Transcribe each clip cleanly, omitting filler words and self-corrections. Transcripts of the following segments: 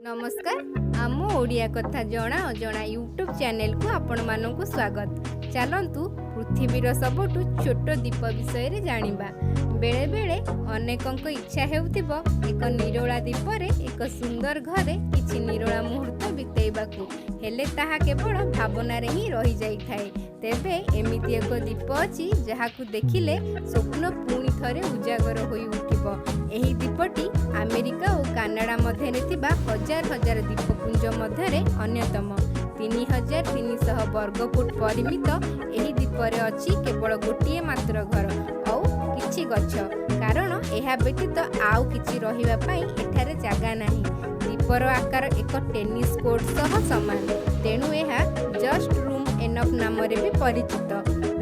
ନମସ୍କାର, ଆମ ଓଡ଼ିଆ କଥା ଜଣା ଅଜଣା ୟୁଟ୍ୟୁବ୍ ଚ୍ୟାନେଲକୁ ଆପଣମାନଙ୍କୁ ସ୍ୱାଗତ। ଚାଲନ୍ତୁ, ପୃଥିବୀର ସବୁଠୁ ଛୋଟ ଦ୍ୱୀପ ବିଷୟରେ ଜାଣିବା। ବେଳେବେଳେ ଅନେକଙ୍କ ଇଚ୍ଛା ହେଉଥିବ ଏକ ନିରୋଳା ଦ୍ୱୀପରେ ଏକ ସୁନ୍ଦର ଘରେ କିଛି ନିରୋଳା ମୁହୂର୍ତ୍ତ ବିତେଇବାକୁ। ହେଲେ ତାହା କେବଳ ଭାବନାରେ ହିଁ ରହିଯାଇଥାଏ। ତେବେ ଏମିତି ଏକ ଦ୍ୱୀପ ଅଛି, ଯାହାକୁ ଦେଖିଲେ ସ୍ୱପ୍ନ ପୁଣି ଥରେ ଉଜାଗର ହୋଇ ଉଠିବ। ଏହି ଦ୍ୱୀପଟି ଆମେରିକା ଓ କାନାଡା ମଧ୍ୟରେ ଥିବା ହଜାର ହଜାର ଦ୍ୱୀପପୁଞ୍ଜ ମଧ୍ୟରେ ଅନ୍ୟତମ। 3300 ବର୍ଗଫୁଟ ପରିମିତ ଏହି ଦ୍ୱୀପରେ ଅଛି କେବଳ ଗୋଟିଏ ମାତ୍ର ଘର ଆଉ କିଛି ଗଛ, କାରଣ ଏହା ବ୍ୟତୀତ ଆଉ କିଛି ରହିବା ପାଇଁ ଏଠାରେ ଜାଗା ନାହିଁ। ଦ୍ୱୀପର ଆକାର ଏକ ଟେନିସ୍ କୋର୍ଟ ସହ ସମାନ। ତେଣୁ ଏହା ଜଷ୍ଟ ରୁମ୍ ଏନଫ୍ ନାମରେ ବି ପରିଚିତ।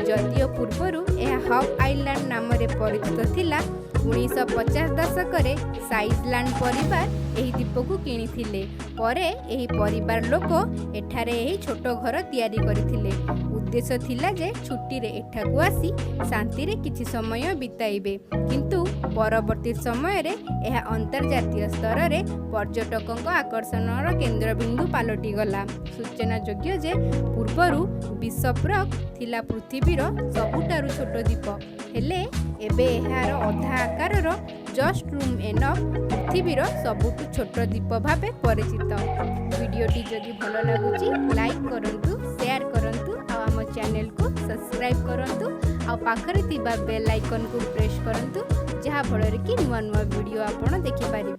ଯଦିଓ ପୂର୍ବରୁ ଏହା ହବ୍ ଆଇଲ୍ୟାଣ୍ଡ ନାମରେ ପରିଚିତ ଥିଲା। 1950 ଦଶକରେ ସାଇଜଲାଣ୍ଡ ପରିବାର ଏହି ଦ୍ୱୀପକୁ କିଣିଥିଲେ। ପରେ ଏହି ପରିବାର ଲୋକ ଏଠାରେ ଏହି ଛୋଟ ଘର ତିଆରି କରିଥିଲେ। ଉଦ୍ଦେଶ୍ୟ ଥିଲା ଯେ ଛୁଟିରେ ଏଠାକୁ ଆସି ଶାନ୍ତିରେ କିଛି ସମୟ ବିତାଇବେ। କିନ୍ତୁ ପରବର୍ତ୍ତୀ ସମୟରେ ଏହା ଅନ୍ତର୍ଜାତୀୟ ସ୍ତରରେ ପର୍ଯ୍ୟଟକଙ୍କ ଆକର୍ଷଣର କେନ୍ଦ୍ରବିନ୍ଦୁ ପାଲଟିଗଲା। ସୂଚନାଯୋଗ୍ୟ ଯେ ପୂର୍ବରୁ ବିଶପ ରକ୍ ଥିଲା ପୃଥିବୀର ସବୁଠାରୁ ଛୋଟ ଦ୍ୱୀପ। ହେଲେ ଏବେ ଏହାର ଅଧା ଆକାରର ଜଷ୍ଟ ରୁମ୍ ଏନଫ୍ ପୃଥିବୀର ସବୁଠୁ ଛୋଟ ଦ୍ୱୀପ ଭାବେ ପରିଚିତ। ଭିଡ଼ିଓଟି ଯଦି ଭଲ ଲାଗୁଛି, ଲାଇକ୍ କରନ୍ତୁ, ସେୟାର କରନ୍ତୁ ଆଉ ଆମ ଚ୍ୟାନେଲକୁ ସବସ୍କ୍ରାଇବ୍ କରନ୍ତୁ ଆଉ ପାଖରେ ଥିବା ବେଲ୍ ଆଇକନ୍କୁ ପ୍ରେସ୍ କରନ୍ତୁ, ଯାହାଫଳରେ କି ନୂଆ ନୂଆ ଭିଡ଼ିଓ ଆପଣ ଦେଖିପାରିବେ।